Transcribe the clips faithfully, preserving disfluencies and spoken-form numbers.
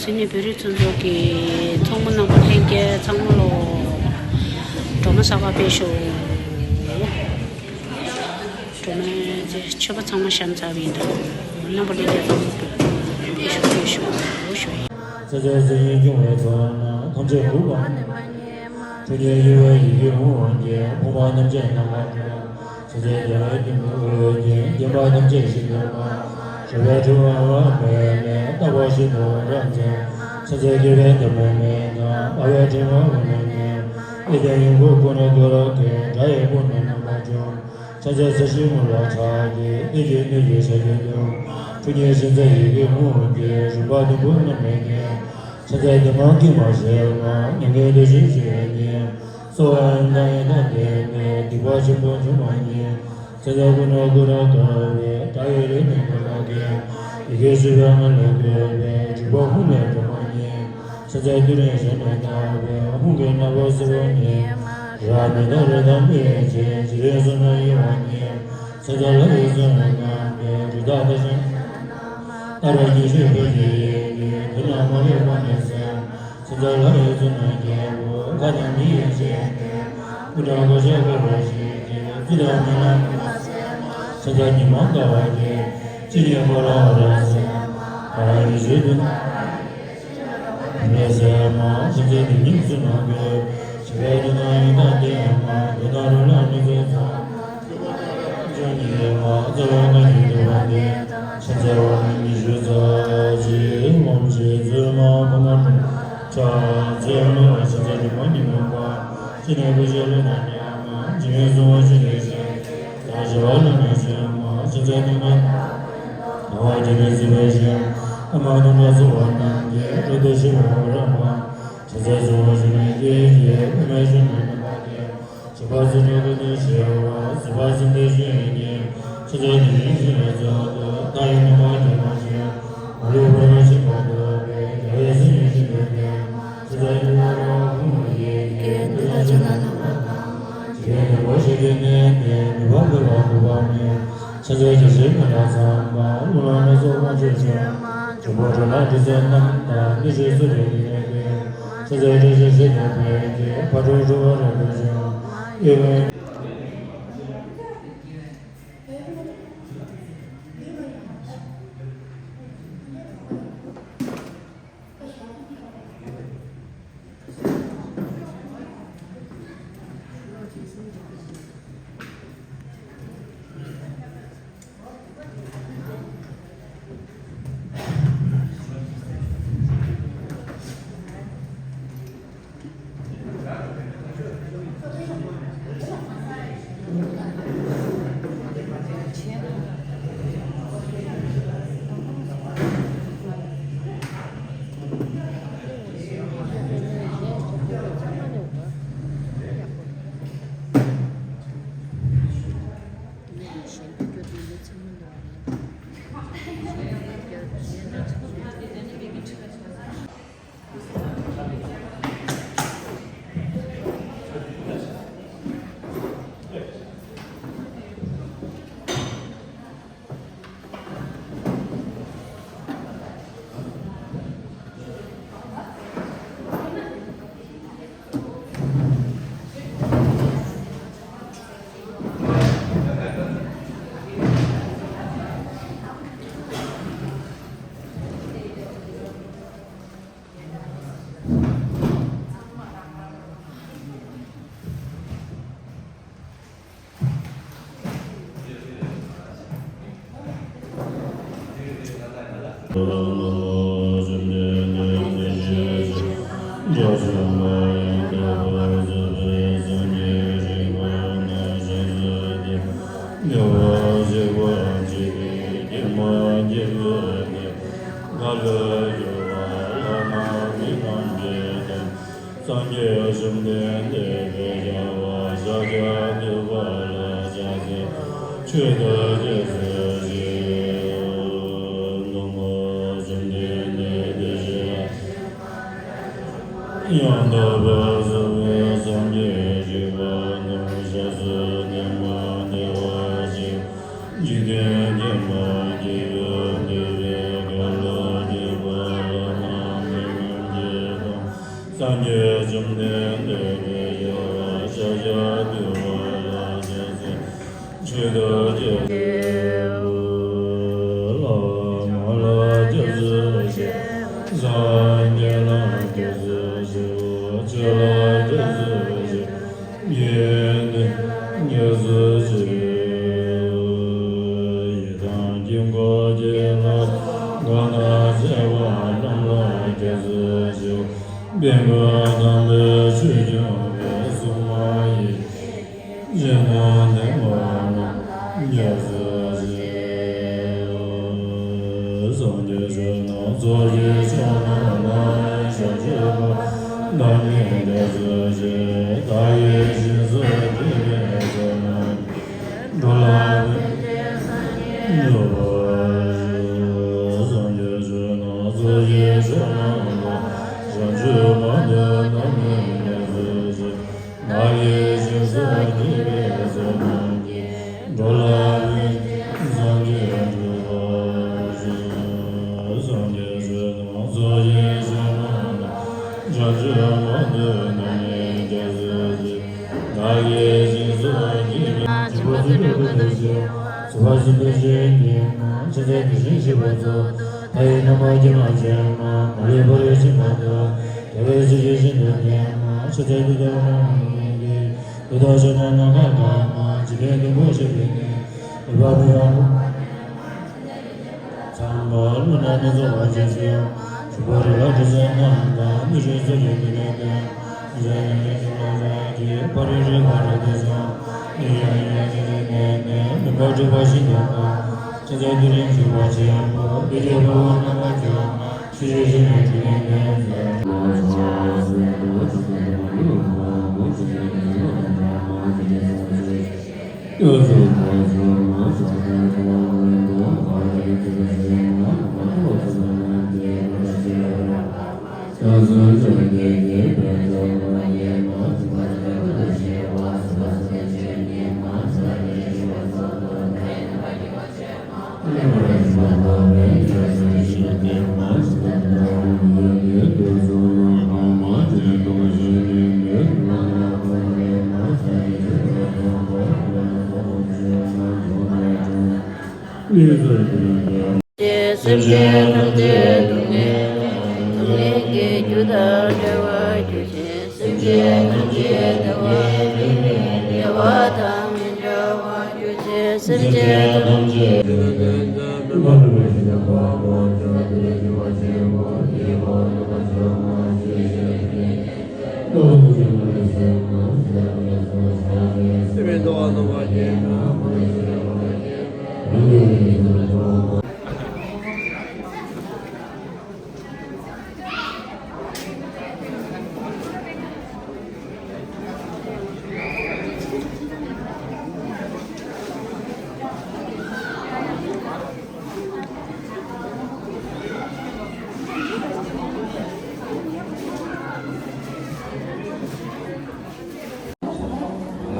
སེམས་ནས་བོད་རིགས་ཚོ་ཚོ་གི་ཚོགས་མི་རྣམ་པ་ལྷན་རྒྱས་ཚང་མ་ལོ། སྒྲོལ་མ་ཞགས་པ་ཕེབས་ཤོག་སྒྲོལ་མ་དེ་མཆོད་པ་ཚང་མ་བཤམས་ཚར་བ་ཡིན་ད། རྣམ་པ་ལྷན་རྒྱས་ཚང་མ་ཕེབས་ཤོག་ཕེབས་ཤོག་ཞུ་ཡིན། ཚེ་ཚད་ཚེ་ཡིས་སྐྱོང་བའི་ཚོགས་རྣམས་ཐམས་ཅད་འགུགས་པ། ཁྲོ་གཉེར་གཡོ་བའི་ཡི་གེ་ཧཱུྃ་གིས་ཕོངས་པ་ཐམས་ཅད་ནམ་མཁར་སྤྲུལ། ཚེ་ཚད་བདེ་བའི་སྟེང་དུ་འོད་ཀྱིས་བརྒྱན་པ་ཐམས་ཅད་ཞིང་དུ་སྤར། རོལ་པའི་འཁྲུལ་པ་འོད་མེད་ལས་རྟག་པ་ཞིག་ཏུ་རབ་མཛེས། ཚེ་ཚད་སྐྱེ་བའི་འདབ་མ་མེད་ན་སྨྲ་བའི་ཕྲེང་བ་འོད་མ་མེད། ཨེ་ཏེ་ཡོན་གོ་ཀུ་ན་ཀུ་ར་གི་སྒྲ་ཡི་སྤུ་ནས་རྣམ་པར་འཇོམས། ཚེ་ཚད་ཚེ་ཤིང་མུ་ལ་ཁྲག་གི་ཨེ་ཀྱི་སྣོད་ཀྱི་ཞལ་གྱི་དུམ། ཁྲོ་གཉེར་ཤིང་རྩ་ཡི་གེ་ཧཱུྃ་གི་རིམ་པ་བདུན་པོ་རྣམ་སྨིན་གྱིས། ཚེ་ཚད་འདབ་མ་དཀྱུས་མ་བཞད་པ་ཉམས་དགའི་འདུ་ཤེས་ཞི་བའི་གཉེན། གསོ་བ་ཡང་དག་ཡང་དག་ལྡན་པའི་སྡིག་པ་ཆེན་པོ་འཇོམས་པ་ཉིད། ཚེ་ཚད་ཀུན་ནས་ཀུན་ནས་དགའ་བའི་སྒྲ་ཡི་རོལ་མོའི་ཀུན་ལ་གྱེར། ཡི་གེ་བཞི་པའི་ངང་ལས་བཀོད་པའི་འཇུག་པ་ཧཱུྃ་ལས་སྒྲོལ་མ་ཉིད། ཚེ་ཚད་ཏུ་རེ་ཞལ་ནས་བཏབ་པའི་ཧཱུྃ་གི་རྣམ་པར་སེར་པོ་ཉིད། རབ་མི་རྟག་རི་དྭགས་མི་ཡི་རྗེ་འཇིགས་རེ་གསུམ་ན་གཡེང་བ་ཉིད། ཚེ་ཚད་ལྷ་ཡི་གཙུག་ན་བསྣམས་པའི་སྒྲོ་བཏགས་རྟ་ཞོན་ཏ་ར་གཉིས་བཞོན་ཕཊ་ཀྱི་ཡི་གེས་མདུན་ལ་མ་ལུས་པ་ནི་གསལ། ཚེ་ཚད་ལྷ་ཡི་གཙུག་ན་རྒྱལ་པོ་ལྷ་དང་མི་ཡི་རྗེ་སྟེ། སྐུ་དྲག་གོ་ཆ་དཀར་བ་ཞིག་གིས་བརྫུས་དང་མི་ལ་མི་མ་བསད་མ། ཚེ་ཚད་ཉི་མ་ཟླ་བ་གིས་ཅི་ཉེས་པ་ལ་རབ་བསལ་མ། ཨ་རི་ཞུ་དུ་ནི་སེ་མ། ཚེ་ཚད་དེ་ཉིད་གསུང་ན་དགོས། ཞི་བའི་དོན་དང་ཡང་དག་ལྡན་མ། དོན་དང་རུང་ལ་ནི་ཚེ་ཚད་ཅན་ཉིད་མ། རྩ་བའི་ང་ཉིད་འདུལ་བ་ནི། ཚེ་ཚད་བར་ནི་ཉི་ཤུ་རྩ་གཅིག་སྒོམ་བྱེད་ཚད་མ་ཕ་མ་གྲུབ་ཆ་ཚད་མ། ཚེ་ཚད་ཉི་མ་ཉི་མ་པ། ཅི་ནས་ཀུན་གཞི་ལུས་དང་མཉམ་མ། ཇི་སྙེད་གསུང་བ་ཇི་སྙེད་བཤད། ད་ཞི་བ་ལྷ་མིའི་སེམས་མ། ཚེ་ཚད་སྟོན་ཀ་ལྟ་བ་ཇི་སྙེད་སྲིད་པའི་ཞིང་། ཨ་མ་དང་འདྲ་སོ་བ་རྣམས་ཀྱི་རབ་ཏུ་ཞི་བའི་འོད་རབ་འབར། ཚེ་ཚད་གསུང་བ་ཇི་སྙེད་སྐད་ཀྱིས་དབུ་མའི་ཞབས་ནས་རྣམ་པར་རྒྱལ། ཞི་བ་ཚུལ་ཁྲིམས་ཀུན་ཏུ་ཞི་བ། བཟོད་པ་སེམས་དེ་ཞི་བའི་གཉེན། ཚེ་ཚད་དེ་བཞིན་གཤེགས་པའི་ཚུལ་དུ་བདག་གིས་ནམ་མཁའ་སྐྱོང་བར་བྱེད། མ་ལུས་པ་རབ་ཆེན་པོ་ཐོབ་པའི་རྒྱལ་བའི་སྲས་ཉིད་ཤིན་ཏུ་བརྟན། ཚེ་ཚད་ཡུལ་ལ་རེ་བ་ཕུང་པོ་ཡི་གེ་འདི་དག་ཕྱོགས་རྣམས་རྣམ་པར་དག་པ། འཇིག་རྟེན་མགོན་པོ་ཞེས་བརྗོད་ནས་ཏེ། ནུས་པ་ཕུལ་བ་འགུགས་པ་མེད། ཚེ་ཚད་ཇི་སྲིད་མི་ལ་ཚངས་པ། རླུང་ལ་སྣ་ཚོགས་དབང་ཕྱུག་མཆོད། འབྱུང་པོ་འགྲོ་ལ་དྲི་ཟའི་རྣམ་དག་ནི་ཞེས་སུ་རེ་ནས་བསྟོད། ཚེ་ཚད་སྲས་ཆེན་ཞི་བདེ་ཕཊ་ཀྱིས། ཕ་རོལ་འགྲོ་བ་རབ་ཏུ་འཇོམས། ཨེ་ཝེ། སངས་རྒྱས་བཅོམ་ལྡན་འདས་ཀྱི་བྱ་བ་ཤཱཀྱ་ཐུབ་པ་ལ་ཕྱག་འཚལ་མཆོད་བསྟོད་བཀྲ་ཤིས་ཤོག། ཐུགས་ཀར་བཅོམ་ལྡན་འདས་བདེ་གཤེགས་ཡང་དག་པར་རྫོགས་པའི་སངས་རྒྱས་གཅིག་པུ་དང་ཞབས་སུ་གནས་པ་བདེ་བ་ཅན། འཇིག་རྟེན་ཁམས་ཀྱི་ཡུལ་འདི་པའི་ཁམས་ལ་སྐྱེས་པ་བླ་ན་མེད་ སངས་རྒྱས་བཅོམ་ལྡན་འདས་ཀྱི་ཞབས་ཕྱག་བདེ་བ་ལ་ཕྱག་འཚལ། མཆོད་བསྟོད་རྒྱ་ཆེ། བླ་མ་ལ་སྐྱབས་སུ་མཆི། སངས་རྒྱས་ལ་སྐྱབས་སུ་མཆིའོ། ཆོས་ལ་སྐྱབས་སུ་མཆི། དགེ་འདུན་སྐྱབས་སུ་མཆིའོ། ཡི་དམ་དཀྱིལ་འཁོར་གྱི་ལྷ་གང་དག་བྱེ་བ་རྣམས་ལ་སྐྱབས་སུ་མཆིའོ། པད་དཀར་དམ་པའི་ཆོས་སྐྱོང་བའི་སྲུང་མ་ཡི། རྗེ་བཙུན་འདི་མ་ན་རྒྱ་མཚོ་ཆེ། སངས་རྒྱས་ཆོས་རྣམས་ཚོགས་ཀྱི་མཆོག་རྣམས་ལ། བྱང་ཆུབ་བར་དུ་བདག་ནི་སྐྱབས་སུ་མཆི། བདག་གིས་སྦྱིན་སོགས་བགྱིས་པའི་ཚོགས་རྣམས་ཀྱིས། འགྲོ་ལ་ཕན་ཕྱིར་སངས་རྒྱས་འགྲུབ་པར་ཤོག། སངས་རྒྱས་ཆོས་རྣམས་ཚོགས་ཀྱི་མཆོག་རྣམས་ལ། བྱང་ཆུབ་བར་དུ་བདག་ནི་སྐྱབས་སུ་མཆི། བདག་གིས་སྦྱིན་སོགས་བགྱིས་པའི་ཚོགས་རྣམས་ཀྱིས། འགྲོ་ལ་ཕན་ཕྱིར་སངས་རྒྱས་འགྲུབ་པར་ཤོག། སངས་རྒྱས་ཆོས་རྣམས་ཚོགས་ཀྱི་མཆོག་རྣམས་ལ། བྱང་ཆུབ་བར་དུ་བདག་ནི་སྐྱབས་སུ་མཆི། བདག་གིས་སྦྱིན་སོགས་བགྱིས་པའི། བྱིན་པ་ཚོགས་དྲུག་ཀུན་ཏུ་སྤྱོད་པ། ཚོགས་པ་གསུམ་དང་མཆོད་པའི་དངོས་མ། ཕྱག་འཚལ་བདེ་ཆེན་བཞི་པ་སོགས། མཐའ་ཡས་རྣམ་པར་སྤྱན་མ་མཆིས་མ། མ་ལུས་པ་རོ་ཕྱིན་མ་ཐོབ། རྒྱལ་བའི་ཆོས་ཀྱི་ཞིང་དུ་འདུས་མ། ཕྱག་འཚལ་ཏུཏྟཱ་ན་ཡེ། ཏུཏྟཱ་ཤ་ན་ནཱ་ག་ཏ་མ། འཇིག་རྟེན་བདུན་པོ་ཞི་བའི་གནས། རིག་པ་མི་ཕམ་ཚངས་པ་ཀླུ་རྣམས་སྣ་ཚོགས་པར་བྱེད་ཅིང་། འཇུག་པ་རིགས་ལ་དྲི་ཟ་རྣམས་དང་། མིག་འཕྲུལ་ཚོགས་ཀྱི་མིག་ལྡན་ཏེ། མི་ཟད་ཡོན་ཏན་ཕྱོགས་ལ་སངས་རྒྱས། ཕ་རོལ་རིག་པ་རབ་ཏུ་འཇོམས། གླིང་བཞི་ཡང་ཡང་འཇིག་རྟེན་བསྟན་ཏེ། མི་འཕམ་སྤྲུལ་པ་ཤིན་ཏུ་གང་། ཕྱག་འཚལ་ཏུ་རེ་མཆོད་པ་ཆེན་པོ། བདེ་ཆེན་དཔའ་བོ་རྣམ་པ་བཅུ་མ། ཕྱོགས་བཅུའི་ཞིང་ལ་འཇིག་རྟེན་བསྟན་མཛད། སེམས་ཅན་ཐམས་ཅད་སྡུག་བསྔལ་མེད་པར། ཐུབ་ནི་གི་རྒྱུ་དང་འབྲེལ་བར་གྱུར་ཅིག། སེམས་ཅན་ཐམས་ཅད་བདེ་བ་འདོད་པས། བདེ་བ་དང་མི་འབྲལ་བར་གྱུར་ཅིག། སེམས་ཅན་ཐམས་ཅད།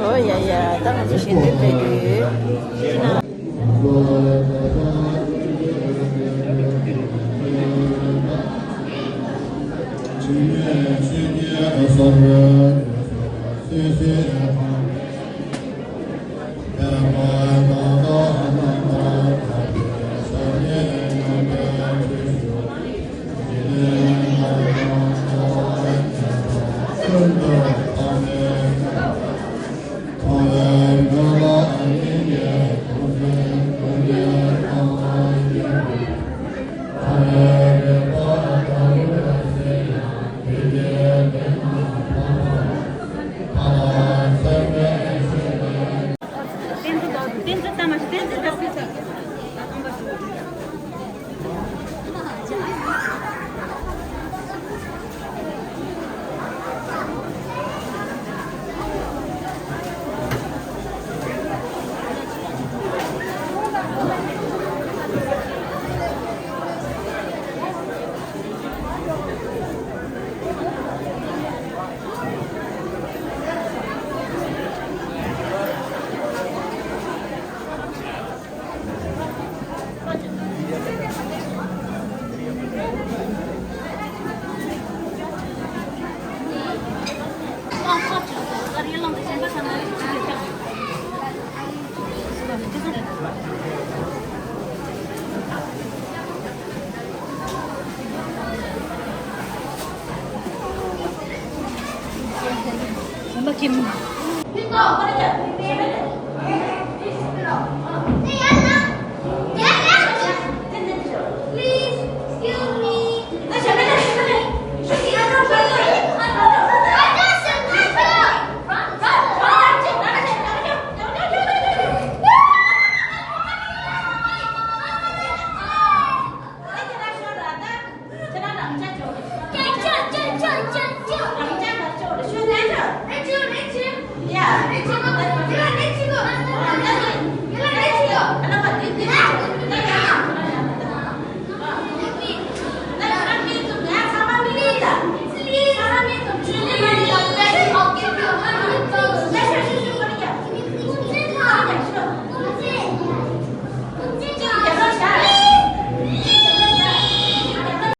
ཨོ་ཡ་ཡ། ད་ང་ཚོ་ཞལ་འདོན་སྤྲད་རྒྱུ་ཡོད། Kim.